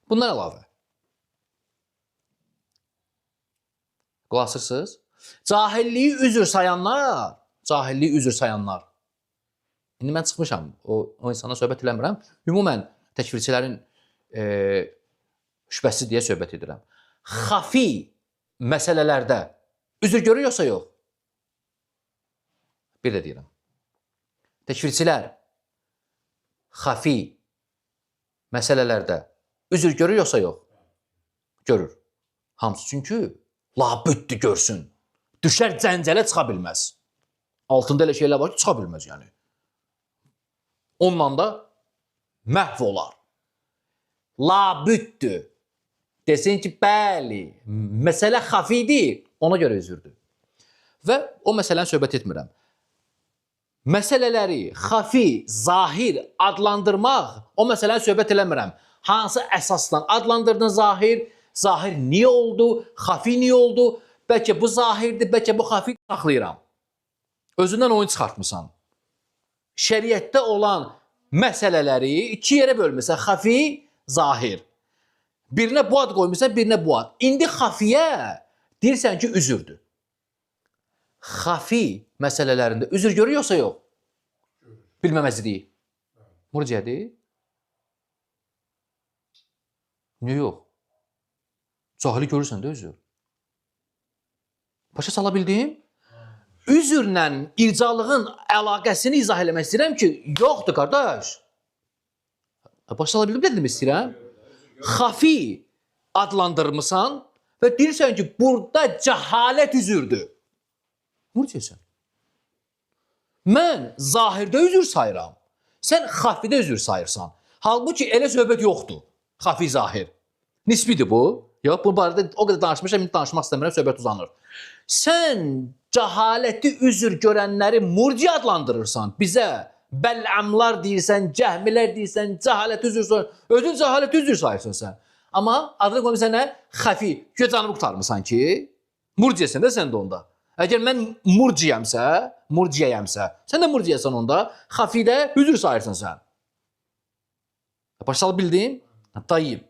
Bundan əlavə. Qulaq asırsınız? Cahilliyi üzr sayanlar, cahilliyi üzr sayanlar. İndi mən çıxmışam, o insana söhbət eləmirəm. Ümumən təkfirçilərin şübhəsiz deyə söhbət edirəm. Xafi məsələlərdə üzr görür yoxsa yox? Bir də deyirəm. Təkfirçilər xafi məsələlərdə üzr görür yoxsa yox? Görür. Hamısı çünki labüddür görsün. Düşər cəncələ çıxa bilməz. Altında elə şeylər var ki, çıxa bilməz yəni. Onunla da məhv olar. Labüddür. Desin ki, bəli, məsələ xafidir, ona görə üzürdür. Və o məsələni söhbət etmirəm. Məsələləri xafi, zahir adlandırmaq, o məsələni söhbət eləmirəm. Hansı əsasla adlandırdın zahir, zahir niyə oldu, xafi niyə oldu? Bəlkə bu zahirdir, bəlkə bu xafi saxlayıram. Özündən oyun çıxartmısan. Şəriətdə olan məsələləri iki yerə bölmüsən, xafi, zahir. Birinə bu ad qoymuşsan, birinə bu ad. İndi xafiyə deyirsən ki, üzürdür. Xafi məsələlərində üzr görür yoxsa yox? Bilməməzliyi. Murciyədir? Niyə yox? Cahili görürsən də üzr. Başa sala bildim? Üzrlə ircalığın əlaqəsini izah eləmək istəyirəm ki, yoxdur qardaş. Başa sala bildim nə demək istəyirəm? Xafi adlandırmısan və deyirsən ki, burada cəhalət üzürdür. Murciyəsən. Mən zahirdə üzr sayıram. Sən xafidə üzr sayırsan. Halbuki elə söhbət yoxdur. Xafi zahir. Nisbidir bu. Yox, bu barədə o qədər danışmışam, indi danışmaq istəmirəm, söhbət uzanır. Sən cəhaləti üzr görənləri murci adlandırırsan. Bizə bəl'amlar deyirsən, cəhmilər deyirsən, cəhaləti üzr sayırsan. Özün cəhaləti üzr sayırsan sən. Amma adını qoymusan nə? Xəfi. Güya canımı qurtarmısan ki, murciyəsən də sən də onda. Əgər mən murciyəmsə, murciyəyəmsə, sən də murciyəsən onda, xəfidə üzr sayırsan sən. Başa sala bildim? Tayyib.